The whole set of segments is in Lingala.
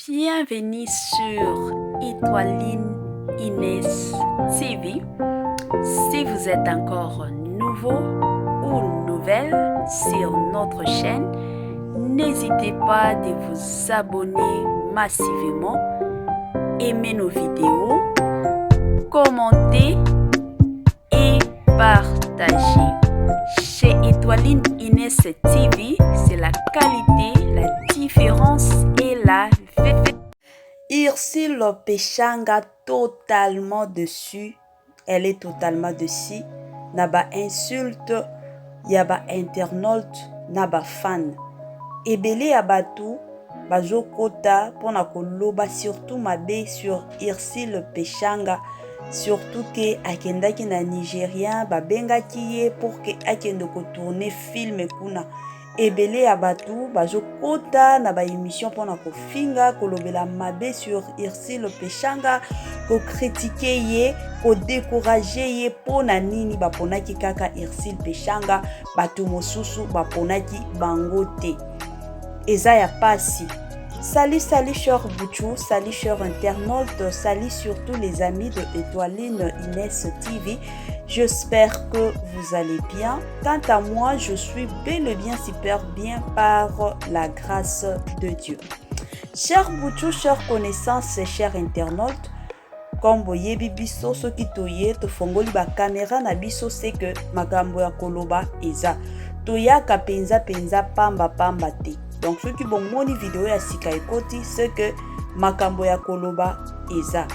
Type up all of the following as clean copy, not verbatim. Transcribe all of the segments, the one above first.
Bienvenue sur Étoiline Inès TV. Si vous êtes encore nouveau ou nouvelle sur notre chaîne, n'hésitez pas de vous abonner massivement, aimer nos vidéos, commenter et partager. Chez Étoiline Inès TV, c'est la qualité, la différence et la Ursule Peshanga totalement dessus. Elle est totalement dessus. Na ba insulte, ya ba internaute, na ba fan. Ebele ya batu bazokota mpona koloba surtout mabe sur Ursule Peshanga, surtout ke akendaki na Nigérien, babengaki ye pour ke akende kotourner film kuna. Ebele ya bato bazokota na baémission mpona kofinga, kolobela mabe sur Ursule Peshanga, kocritiquer ye, kodécourager ye. Mpona nini baponaki kaka Ursule Peshanga, bato mosusu baponaki bango te? Eza ya pasi. Salut, salut, cher Bouchou, salut, cher internaute, salut surtout les amis de Étoiline Inès TV. J'espère que vous allez bien. Quant à moi, je suis bel et bien super bien par la grâce de Dieu. Cher Bouchou, chers connaissances, chers internautes, comme boyebi biso, soki toye tofongoli bacaméra na biso, c'est que makambo ya koloba eza. Toyaka mpenza mpenza pamba pamba te. Donc soki bomoni video ya sika ekoti, c'est que makambo ya koloba eza.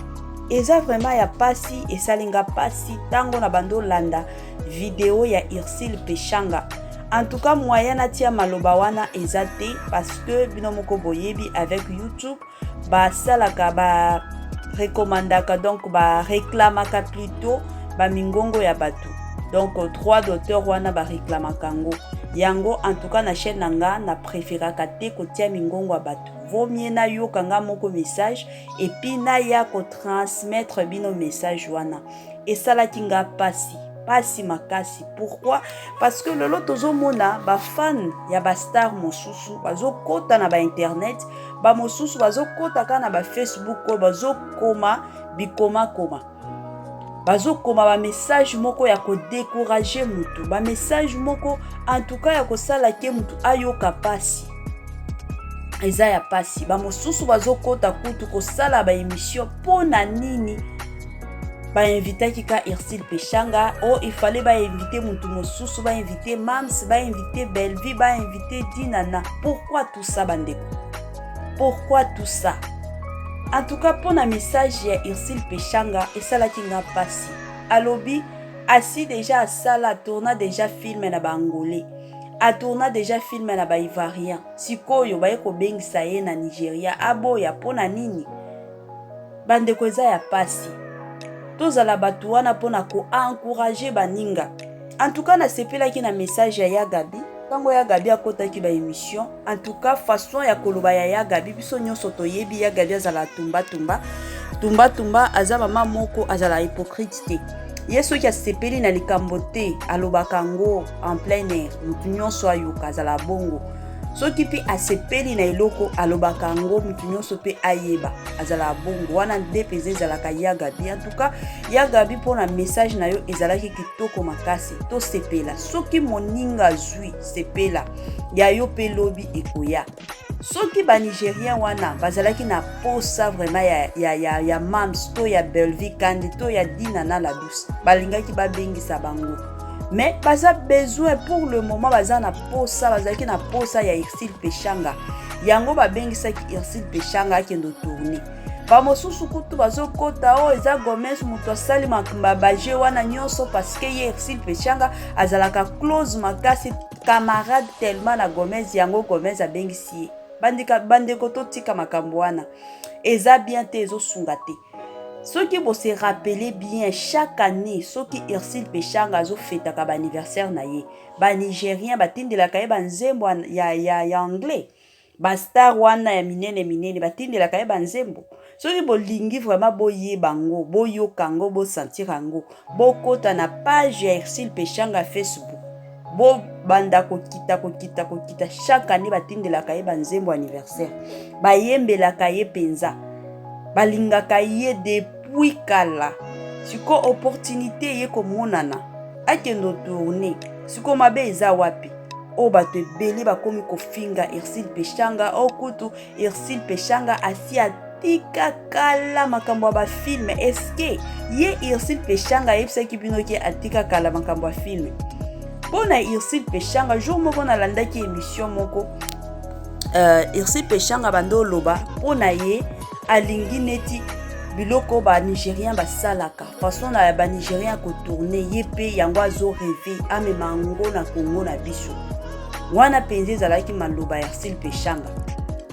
Eza vraiment ya pasi, esali nga pasi ntango na bando olanda video ya Ursule Peshanga. En tout cas, moyen natia maloba wana eza te, parce que bino moko boyebi, avec YouTube basalaka, barecommandaka, donc baréclamaka plutôt bamingongo ya bato. Donc droit d'auteur wana baréclamaka yango. Yango, en tout cas, na chaîne na nga, na préféraka te kotia mingongo ya bato. Vaut mieux nayoka nga moko message et puis naya kotransmettre bino message wana. Esalaki nga pasi, pasi makasi. Pourquoi? Parce que lelo tozomona bafan ya bastar mosusu bazokɔta na bainternet, bamosusu bazokɔta kaka na bafacebook oyo, bazokoma bikomakoma, bazokoma bamessage moko ya kodécourager mutu, bamessage moko en tout cas ya kosala ke mutu ayoka pasi. Eza ya pasi. Bamosusu bazokɔta kutu kosala baémission: mpo na nini bainvitaki ka Ursule Peshanga? O il fallait bainvite mutu mosusu, bainvite Mams, bainvite Bellevie, bainvite Dinana. Pourquoi tout ça, bandeko? Pourquoi tout ça? En tout cas, mpo na message ya Ursule Peshanga, esalaki nga mpasi. Alobi asi déjà asala, atourna déjà film na baangolais, atourna déjà film na baivoirien, sikoyo baye kobengisa ye na Nigeria, aboya. Mpo na nini, bandeko? Eza ya pasi. Tozala bato wana mpona koencourager baninga. En tout cas, nasepelaki na message ya Ya Gabi ntango Ya Gabi akɔtaki baémission. En tout cas, façon ya koloba ya Ya Gabi, biso nyonso toyebi Ya Gabi azala tumbatumba tumbatumba, aza mama moko azala hypocrite te. Ye soki asepeli na likambo te, alobaka yango en plein air, motu nyonso ayoka. Azala bongo. Soki mpe asepeli na eloko, alobaka yango, motu nyonso mpe ayeba. Azala bongo. Wana nde mpenza ezalaka Ya Gabi. En tout cas, Ya Gabi, mpona message na yo ezalaki kitoko makasi. Tosepela soki moninga azwi, sepela ya yo mpe lobi ekoya. Soki banigérien wana bazalaki na posa vraiment ya Mams to ya Bellevie Kandi to ya Dina na La Douce, balingaki babengisa bango. Mais baza besoin pour le moment, baza na posa, bazalaki na posa ya Ursule Peshanga, yango babengisaki Ursule Peshanga akende tourner. Bamosusu kutu bazokɔta oyo eza Gomez moto asali baje wana nyonso, parce que ye Ursule Peshanga azalaka close makasi, camarade tellement na Gomez, yango Gomez abengisi ye. Bandeko, totika makambo wana, eza bien te, ezosunga te. Soki bose rappeler bien, chaque année soki Ursule Peshanga azofetaka baanniversaire na ye, banigérien batindelaka ye banzembo ya anglais. Bastar wana ya minene minene batindelaka ye banzembo. Soki bolingi vraiment boyeba yango, boyoka yango, bosentir yango, bokota na page ya Ursule Peshanga Facebook. Bobanda kokita, kokita, kokita. Chaque année batindelaka ye banzembo anniversaire, bayembelaka ye mpenza, balingaka ye depuis kala. Sikoyo opportunité ye komonana, akende otourner. Sikoyo mabe eza wapi? Oyo bato ebele bakomi kofinga Ursule Peshanga. Oyo kutu Ursule Peshanga asi atika kala makambo ya bafilm. Eske ye Ursule Peshanga ayebisaki bino ke atika kala makambo ya film? Mpo na Ursule Peshanga, jour moko nalandaki émission moko, Ursule Peshanga bando oloba mpo na ye alingi neti biloko banigérien basalaka, façon na banigérien kotourner. Ye mpe yango azorêver amema yango na Kongo na biso. Wana mpenza ezalaki maloba ya Ursule Peshanga.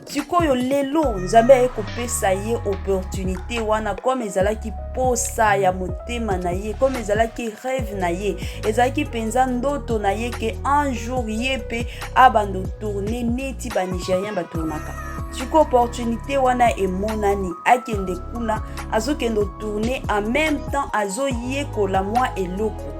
Sikoyo lelo Nzambe aye kopesa ye opportunité wana. Comme ezalaki posa ya motema na ye, comme ezalaki rêve na ye, ezalaki mpenza ndoto na ye ke un jour ye mpe abanda otourner neti banigérien batournaka. Sikoyo opportunité wana emonani, akende kuna, azokende otourner, en même temps azoyekola mwa eloko.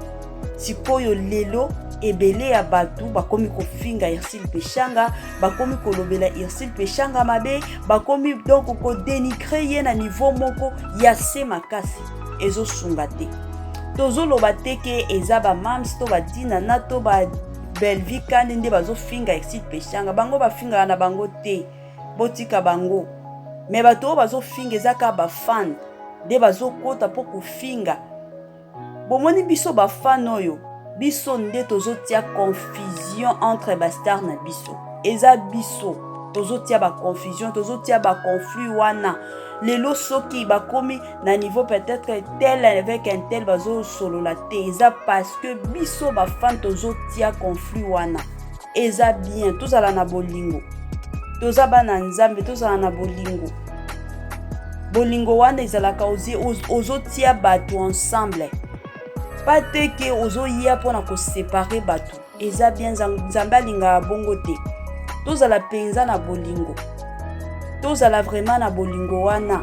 Sikoyo lelo ebele ya bato bakomi kofinga Ursule Peshanga, bakomi kolobela Ursule Peshanga mabe, bakomi donc kodénigrer ye na niveau moko ya se makasi. Ezosunga te. Tozoloba te ke eza bamams to badinana to babelvi kande nde bazofinga Ursule Peshanga. Bango bafingaka na bango te, botika bango. Me bato oyo bazofinga eza kaka bafan nde bazokota mpo kofinga. Bomoni, biso bafan oyo, biso nde tozotia confusion entre bastar na biso. Eza biso tozotia baconfusion, tozotia baconflit wana. Lelo soki bakomi na niveau peut-être tel avec un tel bazosolola te, eza parce que biso bafan tozotia conflit wana. Eza bien tozala na bolingo, toza bana Nzambe, tozala na bolingo. Bolingo wana ezalaka ozotia bato ensemble, pa te ke ozoya mpona koséparer bato. Eza bien, Nzambe alingaka bongo te. Tozala mpenza na bolingo, tozala vraiment na bolingo wana.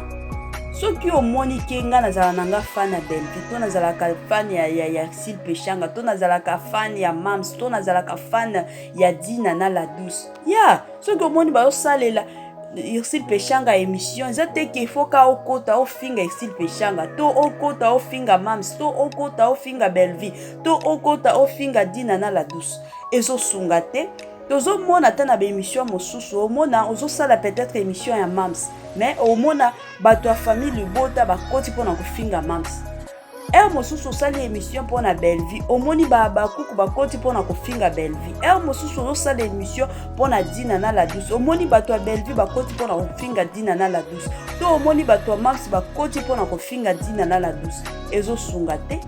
Soki omoni ke nga nazala na nga fan ya Belvi, to nazalaka fan ya Ursule Peshanga, to nazalaka fan ya Mams, to nazalaka fan ya Dina na La Douce ya, soki omoni bazosalela Ursule Peshanga émission, eza te ke faut ka okota ofinga Ursule Peshanga, to okota ofinga Mams, to okota ofinga Belvi, to okota ofinga Dina na La Douce. Ezosunga te. Tozomona ata na baémission mosusu, omona ozosala peut-être émission ya Mams, mais omona bato ya famille libota bakoti mpona kofinga Mams. Heure mosusu osali émission mpona Bellevie, omoni bakuku bakoti mpona kofinga Bellevie. Heure mosusu ozosala émission mpona Dina na La Douce, omoni bato ya Bellevie bakoti mpona kofinga Dina na La Douce, to omoni bato ya Mams bakoti mpona kofinga Dina na La Douce. Ezosunga te.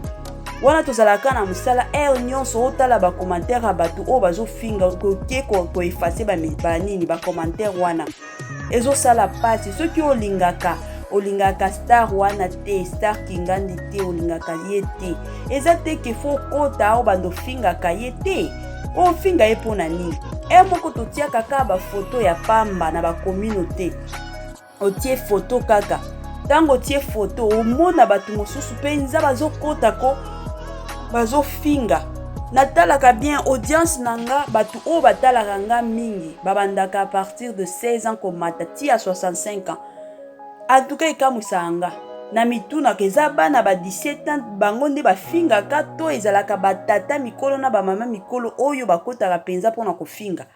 Wana tozalaka na mosala, heure nyonso otala bacommentaire ya bato oyo bazofinga, oke koeffacer banini bacommentaire wana, ezosala mpasi. Soki olingaka, olingaka star wana te, star kingandi te, olingaka ye te, eza te ke faut okota oyo bando ofingaka ye te. Ofinga ye mpo na nini? E moko totiaka kaka bafoto ya pamba na bacommunauté. Otie foto kaka, ntango otie foto, omona bato mosusu mpenza bazokota ko bazofinga. Natalaka bien audience na nga, bato oyo batalaka nga mingi babandaka à partir de 16 ans komata ti ya 65 ans. En tout cas ekamwisaka nga na mitunaka, eza bana ba 17 ans bango nde bafingaka, to ezalaka batata mikolo na bamama mikolo oyo bakotaka mpenza mpona kofinga?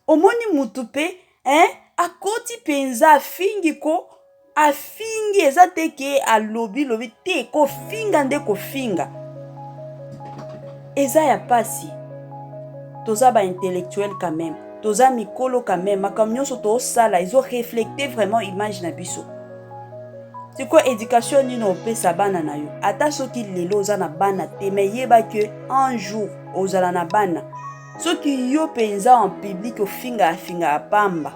Omoni mutu mpe, hein, akoti mpenza afingi ko afingi. Eza te ke alobi lobi te, kofinga nde kofinga eza ya pasi. Toza baintellectuel quand même, toza mikolo quand même. Makambo nyonso tozosala ezorefléter vraiment image na biso. Sikoyo éducation nini opesa bana na yo? Ata soki lelo oza na bana te, mais yeba ke un jour ozala na bana. Soki yo mpenza en public ofinga afingaka pamba,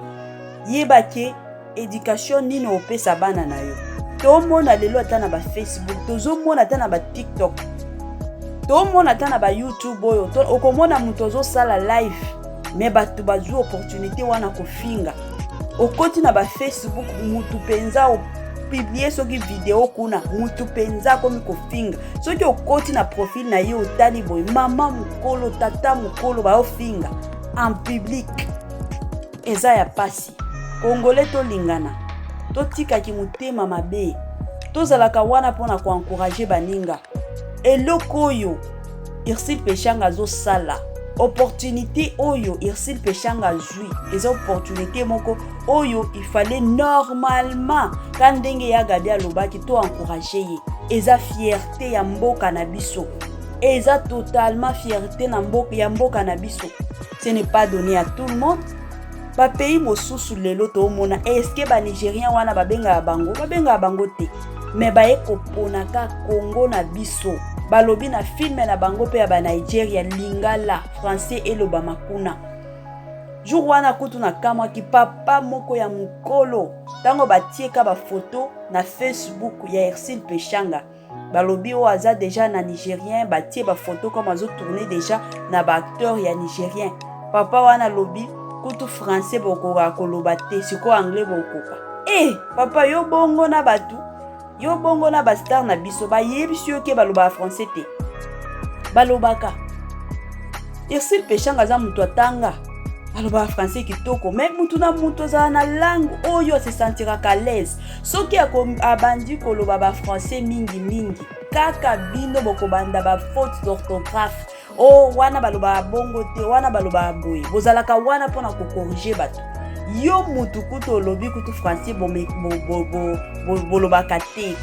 yeba ke éducation nini opesa bana na yo? Tomona lelo ata na bafacebook, tozomona ata na batiktok, tomona ata na bayoutube oyo, okomona moto azosala live, mais bato bazwi opportunité wana kofinga. Okoti na bafacebook, mutu mpenza Apublier soki video kuna, mutu mpenza akomi kofinga. Soki okoti na profil na ye, otali boye, mama mokolo, tata mokolo, baofinga en public. Eza ya pasi. Congolais, tolingana, totikaki motema mabe, tozalaka wana mpona koencourager baninga. Eloko oyo Ursule Peshanga azosala, opportunité oyo Ursule Peshanga azwi, eza opportunité moko oyo il fallait normalement, ka ndenge ya Gabi alobaki, to encourage ye. Eza fierté ya mboka na biso, eza totalement fierté na mboka, ya mboka na biso. Ce n'est pas donné à tout le monde. Bapays mosusu lelo toomona, eske Banigérien wana babengaka bango? Babengaka bango te. Me baye koponaka Kongo na biso. Balobi na film na bango mpe ya Banigeria, lingala, français elobama kuna. Jour wana kutu nakamwaki papa moko ya mokolo, ntango batieka bafoto na Facebook ya Ursule Peshanga, balobi oyo aza déjà na Nigérien, batie bafoto comme azotourner déjà na baacteur ya Nigérien. Papa wana alobi kutu français bokoka koloba te, sikoyo anglais bokoka? E papa, yo bongo na bato, yo bongo na bastar na biso. Bayebisi yo ke balobaka français te? Balobaka. Ursule Peshanga aza moto atanga, alobaka français kitoko. Me mutu na mutu azala na langue oyo ase sentiraka à l'aise. Soki abandi koloba bafrançais mingimingi, kaka bino bokobanda bafaute d'orthographe. O oh, wana balobaka bongo te, wana balobaka boye. Bozalaka wana mpona kocorriger bato. Yo mutu kutu olobi kutu français bolobaka te,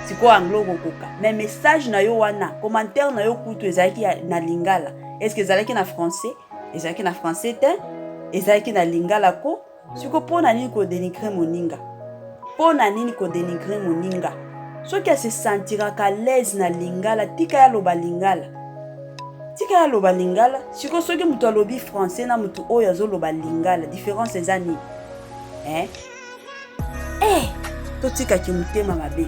sikoyo anglais okokoka? Mais message na yo wana, commentaire na yo kutu ezalaki na lingala. Est-ce ezalaki na français? Ezalaki na français te, ezalaki na lingala. Ko siko, mpo na nini kodénigrer moninga? Mpo na nini kodénigrer moninga? Soki ase sentiraka l'aise na lingala, tika ye aloba lingala, tika ye aloba lingala. Siko soki moto alobi français na moto oyo azoloba lingala, différence eza nini, eh? Eh, totikaki motema mabe,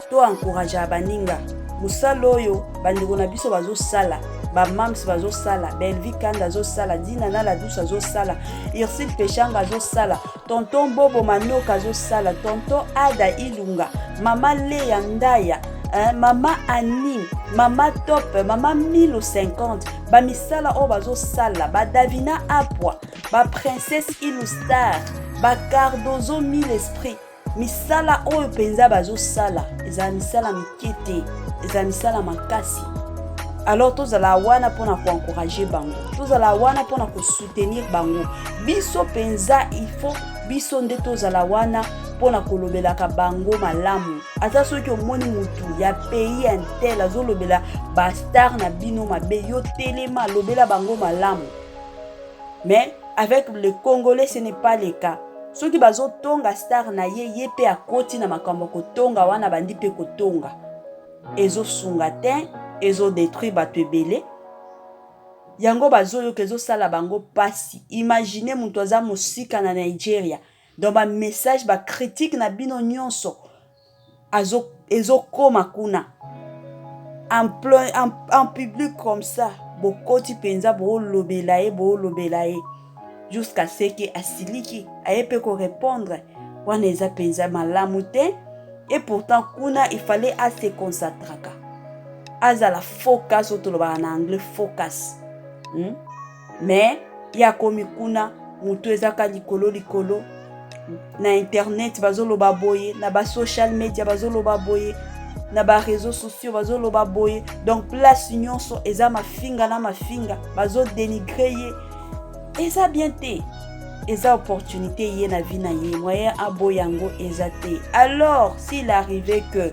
to encourager baninga. Mosala oyo bandeko na biso bazosala, bamams bazosala, Belvi Kanda azosala, Dina na Ladus azosala, Ursule Peshanga azosala, tonton Bobo Manoka azosala, tonton Ada Ilunga, mama Leya Ndaya, hein, mama Ani, mama Top, mama Milo 50, bamisala oyo bazosala, badavina Apwa, baprincesse Ilustar, bacardozo mille esprit, misala oyo mpenza bazosala ezala misala mike te, ezala misala makasi. Alors tozala wana mpona koencourager bango, tozala wana mpona kosoutenir bango. Biso mpenza, il faut biso nde tozala wana mpona kolobelaka bango malamu. Ata soki omoni mutu ya pays un tel azolobela bastar na bino mabe, yo telema, alobela bango malamu. Mais avec le Congolais, ce n'est pas le cas. Soki bazotonga star na ye, ye mpe akoti na makambo ya kotonga wana, bandi mpe kotonga. Ezosunga te, ezodétruire bato ebele. Yango bazoyoka, ezosala bango mpasi. Imagine moto aza mosika na Nigeria, donc bamessage, bacritique na bino nyonso ezokóma kuna en plein, en public comme ça. Bokoti mpenza, boolobela ye, boolobela ye jusqu'à ce que asiliki, aye mpe korépondre. Wana eza mpenza malamu te. Et pourtant kuna il fallait ase concentraka, azala focus, oyo tolobaka na anglais focus, Mais ye akomi kuna, motu ezaka likolo likolo na internet, bazoloba boye, na basocial media bazoloba boye, na baréseaux sociaux bazoloba boye. Donc place nyonso eza mafinga na mafinga, bazodénigrer ye. Eza bien te. Eza opportunité ye na vie na ye, moyen aboya yango eza te. Alors s'il arrivait que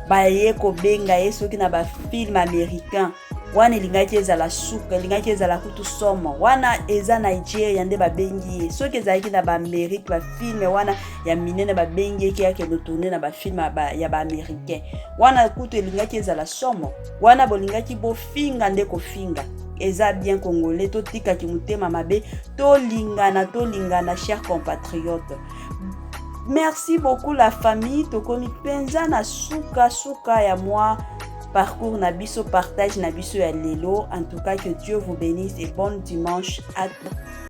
baye kobenga ye soki na bafilm américain, wana elingaki ezala suka, elingaki ezala kutu somo. Wana eza Nigeria nde babengi ye. Soki ezalaki na baamérique, bafilm wana ya minene, babengi ye ke akende tourner na bafilm ya baaméricain, wana kutu elingaki ezala somo. Wana bolingaki bofinga nde kofinga. Eza bien. Congolais, totikaki motema mabe, tolingana, tolingana, chers compatriotes. Merci beaucoup la famille. Tokomi mpenza na suka suka ya mwa parcours na biso, partage na biso ya lelo. En tout cas, que Dieu vous bénisse et bon dimanche à tous.